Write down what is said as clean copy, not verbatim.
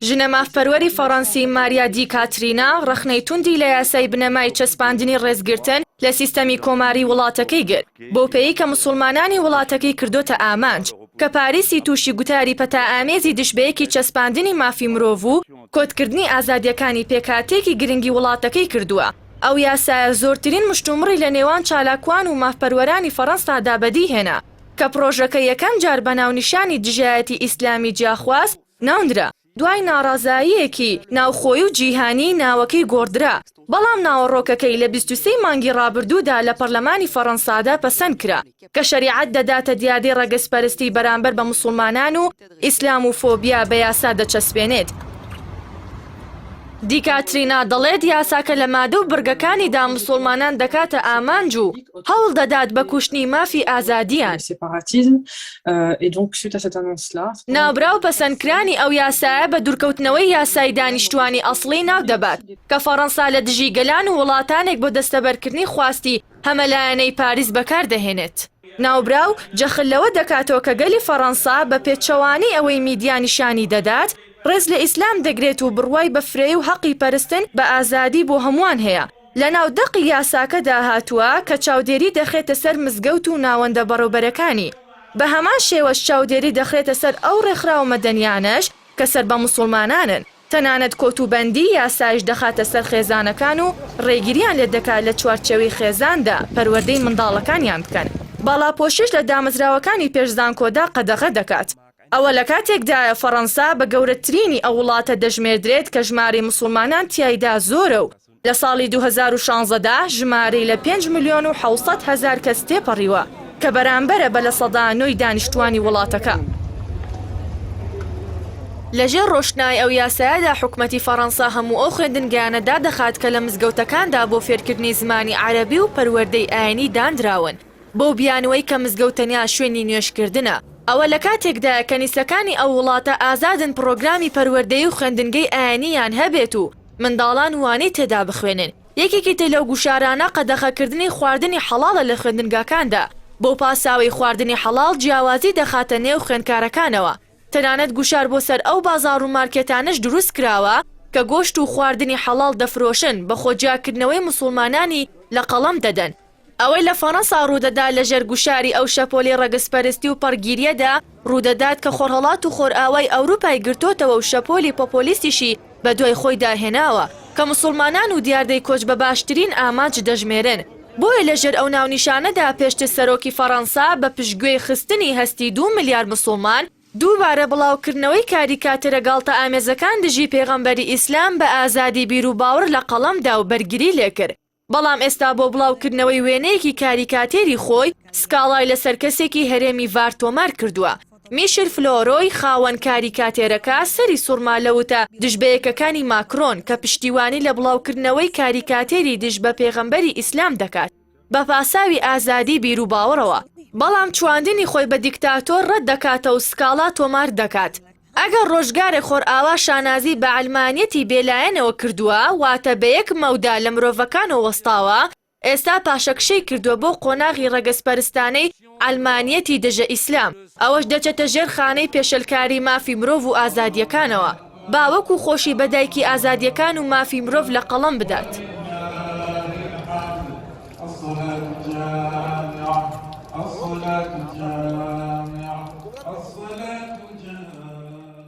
ژنە مافپەروەری فەڕەنسی ماریا دی کاترینا ڕەخنەی توندی لە یاسای بنەمای چەسپاندنی ڕێزگرتن لە سیستەمی کۆماری وڵاتەکەی گرت، بەو پێیەی کە موسوڵمانانی وڵاتەکەی کردۆتە ئامانج، کە پاریسی تووشی گوتاری پەتائامێزی دژبەیەکی چەسپاندنی مافی مرۆڤ و کۆتکردنی ئازادییەکانی پێکهاتەیەکی گرنگی وڵاتەکەی کردووە. ئەو یاسایە زۆرترین مشتومڕی لە نێوان چالاکوان و مافپەروەرانی فەڕەنسادا بەدی هێنا، کە پڕۆژەکە یەکەم جار بە ناونیشانی دژایەتی ئیسلامی جیاخواز ناونرا، دوای ناڕەزاییەکی ناوخۆیی و جیهانی ناوەکەی گۆڕدرا، بەڵام ناوەڕۆکەکەی لە 23 مانگی ڕابردوودا لە پەرلەمانی فەڕەنسادا پەسەند کرا، کە شەریعەت دەداتە دیاردەی ڕەگەزپەرستی بەرامبەر بە موسوڵمانان و ئیسلاموفۆبیا بە یاسا دەچەسپێنێت. دی کاترینا دەڵێت یاساکە لە مادە و بڕگەکانیدا موسوڵمانان دەکاتە ئامانج و هەوڵ دەدات بە کوشتنی مافی ئازادییان. ناوبراو پەسەندکرانی ئەو یاسایە بە دوورکەوتنەوەی یاسای دانیشتووانی ئەسڵی ناو دەبات کە فەڕەنسا لە دژی گەلان و وڵاتانێک بۆ دەستەبەرکردنی خواستی هەمەلایەنەی پاریس بەکار دەهێنێت. ناوبراو جەخت لەوە دەکاتەوە کە گەلی فەڕەنسا بە پێچەوانەی ئەوەی میدیا نیشانی دەدات، ڕێز لە ئیسلام دەگرێت و بڕوای بە فرەیی و هەقی پەرستن بە ئازادی بۆ هەمووان هەیە. لەناو دەقی یاساکەدا هاتووە کە چاودێری دەخرێتە سەر مزگەوت و ناوەندە بەڕێوبەرەکانی، بە هەمان شێوەش چاودێری دەخرێتە سەر ئەو ڕێکخراوە مەدەنیانەش کە سەر بە موسوڵمانانن، تەنانەت کۆتوبەندیی یاسایش دەخاتە سەر خێزانەکان و ڕێگرییان لێ دەکات لە چوارچێوەی خێزاندا پەروەردەی منداڵەکانیان بکەن، باڵاپۆشیش لە دامەزراوەکانی پێش زانکۆدا قەدەغە دەکات. ئەوە لە کاتێکدایە فەڕەنسا بە گەورەترینی ئەو وڵاتە دەژمێردرێت کە ژمارەی موسوڵمانان تیایدا زۆرە و لە ساڵی 2016 دا ژمارەی لە پێنج ملیۆن و 700 هەزار کەس تێپەڕیوە کە بەرامبەرە بە 9% دانیشتوانی وڵاتەکە. لەژێر ڕۆشنایی ئەو یاسایەدا حکومەتی فەڕەنسا هەموو ئەو خوێندنگایانە دادەخات کە لە مزگەوتەکاندا بۆ فێرکردنی زمانی عەرەبی و پەروەردەی ئاینی داندراون بەو بیانووەی کە مزگەوت تەنیا شوێنی نوێژکردنە. ئەوە لە کاتێکدایە کەنیسەکانی ئەو وڵاتە ئازادن پڕۆگرامی پەروەردەیی و خوێندنگەی ئاینییان هەبێت و منداڵان وانەی تێدا بخوێنن. یەکێکی تر لەو گوشارانە قەدەخەکردنی خواردنی حەڵاڵە لە خوێندنگاکاندا، بەو پاساوەی خواردنی حەڵاڵ جیاوازی دەخاتە نێو خوێندکارەکانەوە. تەنانەت گوشار بۆ سەر ئەو بازاڕ و مارکێتانەش دروست کراوە کە گۆشت و خواردنی حەڵاڵ دەفرۆشن، بە خۆجیاکردنەوەی موسوڵمانانی لە قەڵەم دەدەن. ئەوەی لە فەڕەنسا ڕوودەدات لەژێر گوشاری ئەو شەپۆلی ڕەگەزپەرستی و پەڕگیرییەدا ڕوودەدات کە خۆرهەڵات و خۆرئاوای ئەوروپای گرتۆتەوە و شەپۆلی پۆپۆلیستیشی بەدوای خۆیدا هێناوە کە موسوڵمانان و دیاردەی کۆچ بە باشترین ئامانج دەژمێرن. بۆیە لەژێر ئەو ناونیشانەدا پێشتر سەرۆکی فەڕەنسا بە پشتگوێی خستنی هەستی دوو ملیار موسوڵمان، دووبارە بڵاوکردنەوەی کاریکاتێرە گاڵتەئامێزەکان دژی پێغەمبەری ئیسلام بە ئازادی بیروباوەڕ لە قەڵەم دا و بەرگری لێکرد. بەڵام ئێستا بۆ بڵاوکردنەوەی وێنەیەکی کاریکاتێری خۆی سکاڵای لەسەر کەسێکی هەرێمی ڤار تۆمار کردووە. میشل فلۆرۆی خاوەن کاریکاتێرەکە سەری سوڕما لە وتە دژبەیەکەکانی ماکرۆن کە پشتیوانی لە بڵاوکردنەوەی کاریکاتێری دژ بە پێغەمبەری ئیسلام دەکات بە پاساوی ئازادی بیروباوەڕەوە، بەڵام چواندنی خۆی بە دیکتاتۆر ڕەت دەکاتەوە و سکاڵا تۆمار دەکات. ئەگەر ڕۆژگارێک خۆرئاوا شانازی بە عەلمانیەتی بێلایەنەوە کردووە، واتە بە یەک مەودا لە مرۆڤەکانەوە وەستاوە، ئێستا پاشەکشەی کردووە بۆ قۆناغی ڕەگەزپەرستانەی عەلمانیەتی دژە ئیسلام، ئەوەش دەچێتە ژێر خانەی پێشێلکاری مافی مرۆڤ و ئازادییەکانەوە، با وەکو خۆشی بە دایکی ئازادییەکان و مافی مرۆڤ لە قەڵەم بدات.